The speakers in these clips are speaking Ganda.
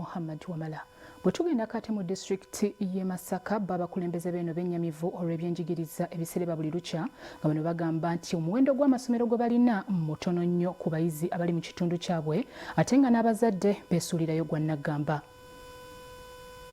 Muhammad Wamala. Bwe tugenda kati mu disitulikiti y'e Masaka, bo abakulembeze b'eno bennyamivu olw'ebyenjigiriza ebisereba buli lukya nga bano bagamba nti omuwendo gw'amasomero gwe balina mutono nnyo ku bayizi abali mu kitundu kyabwe ate nga n'abazadde beesuulirayo gwa nnaggamba.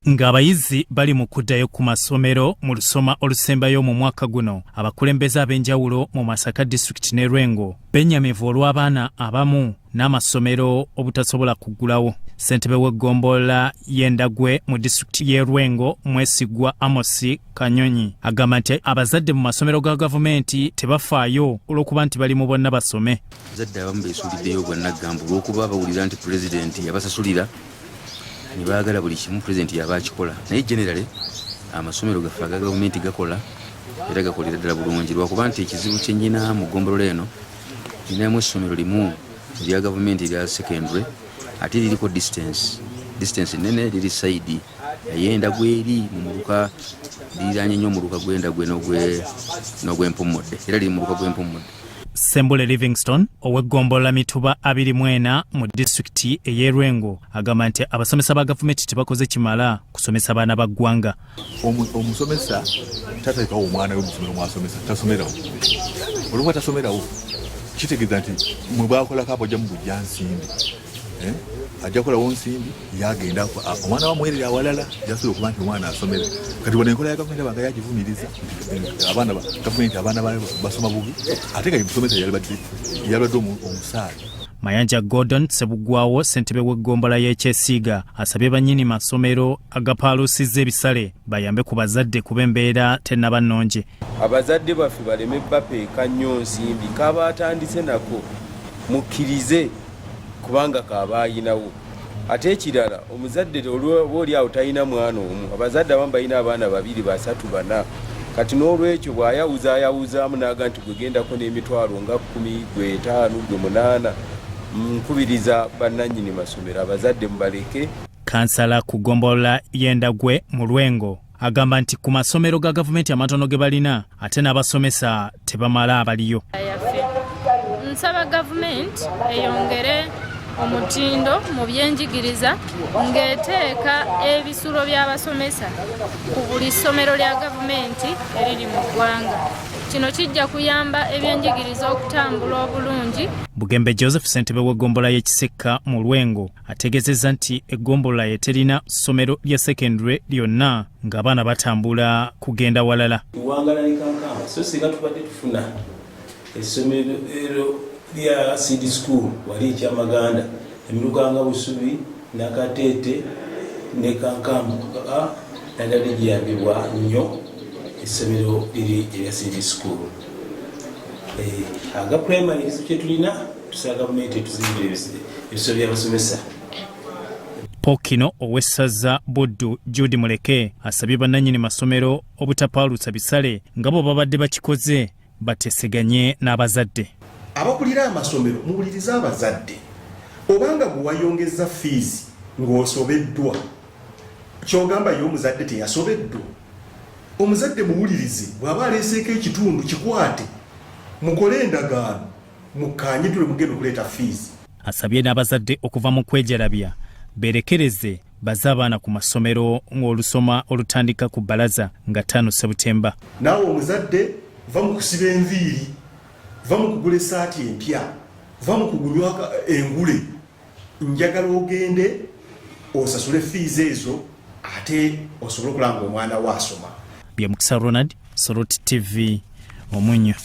Ng'abayizi bali mu kuddayo ku masomero mu lusoma olusembayo mu mwaka guno, abakulembeze ab'enjawulo mu Masaka disitulikiti ne Lwengo bennyamivu olw'abaana abamu n'amasomero obutasobola kuggulawo. Ssentebe w'eggombolola y'e Ndagwe mu disitulikiti y'e Lwengo, Mwesigwa Amosi Kanyonyi, agamba nti abazadde mu masomero ga gavumenti tebafaayo olw'okuba nti bali mu bonna basome. Abazadde abamu beesuuliddeyo ogwannaggambo olw'okuba bawulira nti pulezidenti yabasasulira ne baagala buli kimu pulezidenti yaba akikola, naye generally amasomero gaffe aga gavumenti gakola era gakolera ddala bulungi, lwakuba nti ekizibu kyennyina mu ggombolola eno ninamu essomero limu erya gavumenti erya secondary, ate liriko distance nene, liri side ey'e Ndagwe eri mu muluka, liriranye nnyo omuluka gw'e Ndagwe n'ogw'Empummudde, era liri mu muluka gw'Empummudde. Sembule Livingston ow'eggombolola Mituba 24 mu disitulikiti ey'e Lwengo agamba nti abasomesa ba gavumenti tebakoze kimala kusomesa baana ba ggwanga. Omusomesa tateekawo omwana we musomero mwasomesa, tasomerawo. Olwokuba tasomerawo, kitegeeza nti mwe bakolako abajjamu bujja nsimbi. Eh? Ajja kukolawo nsimbi, yagenda omwana wamuwerera awalala jasobola okuba nti omwana asomera. Kati wano enkola ya gavumenti abanga yagivumiriza nti abaana gavumenti abaana bayo basoma bubi, ate nga musomesa yalibadde omusaala. Mayanja Gordon Sebugwawo, ssentebe w'eggombolola y'Ekyesiiga, asabye bannyini masomero agapaaluusizza ebisale bayambe ku bazadde kuba embeera tennaba nnungi. Abazadde baffe baleme bapeeka nnyo nsimbi, kaba atandise nako mukkirize kubanga kaaba ayinawo. Ate ekirala, omuzadde oba oli awo talina mwana omu, abazadde abamu balina abaana babiri, basatu, bana. Kati n'olwekyo bw'ayawuza ayawuzaamu n'aga nti gwe gendako n'emitwalo nga 10, gwe 5, gwe 8. Nkubiriza bannannyini masomero, abazadde mubaleke. Kansala ku ggombolola y'e Ndagwe mu Lwengo agamba nti ku masomero ga gavumenti amatono ge balina ate n'abasomesa tebamala abaliyo. Yaffe nsaba gavumenti eyongere omutindo mu byenjigiriza ng'eteeka ebisulo by'abasomesa ku buli ssomero lya gavumenti eriri mu ggwanga. Kino kijja kuyamba ebyenjigiriza okutambula obulungi. Bugembe Joseph, ssentebe w'eggombolola y'e Kisekka mu Lwengo, ategeezezza nti eggombolola ye terina ssomero lya secondary lyonna, ng'abaana batambula kugenda walala. Luwangala ne Kankamba, so singa tubadde tufuna essomero lya seed school wali ekyamaganda, emiruka nga Busubi, Nakateete ne Kankamba naddala giyambibwa nnyo essomero liri erya seed school. Aga primary ekizibu kyetulina, tusaba gavumenti etuzimbire ebisolo by'abasomesa. Pokino ow'essaza Buddu Jude Muleke asabye bannannyini masomero obutapaaluusa bisale nga bwe babadde bakikoze, bateseganye n'abazadde. Abakulira amasomero, muwulirize abazadde. Obanga gwe wayongeza fiizi ng'osobeddwa, kyogamba ye omuzadde teyasobeddwa? Omuzadde muwulirize, bw'aba aleeseeko ekitundu kikwate, mukole endagaano, mukkaanye tule mugenda okuleeta fiizi. Asabye n'abazadde okuva mu kwejalabya, beerekereze baze abaana ku masomero ng'olusoma olutandika ku bbalaza nga 5 Sebutemba. Naawe omuzadde, va mu kusiba enviiri, va mu kugula essaati empya, va mu kugunywa engule. Njagala ogende osasule fiizi ezo ate osobole okulaba nga omwana we asoma. Byamukisa Ronald, Soroti TV, Omunyo.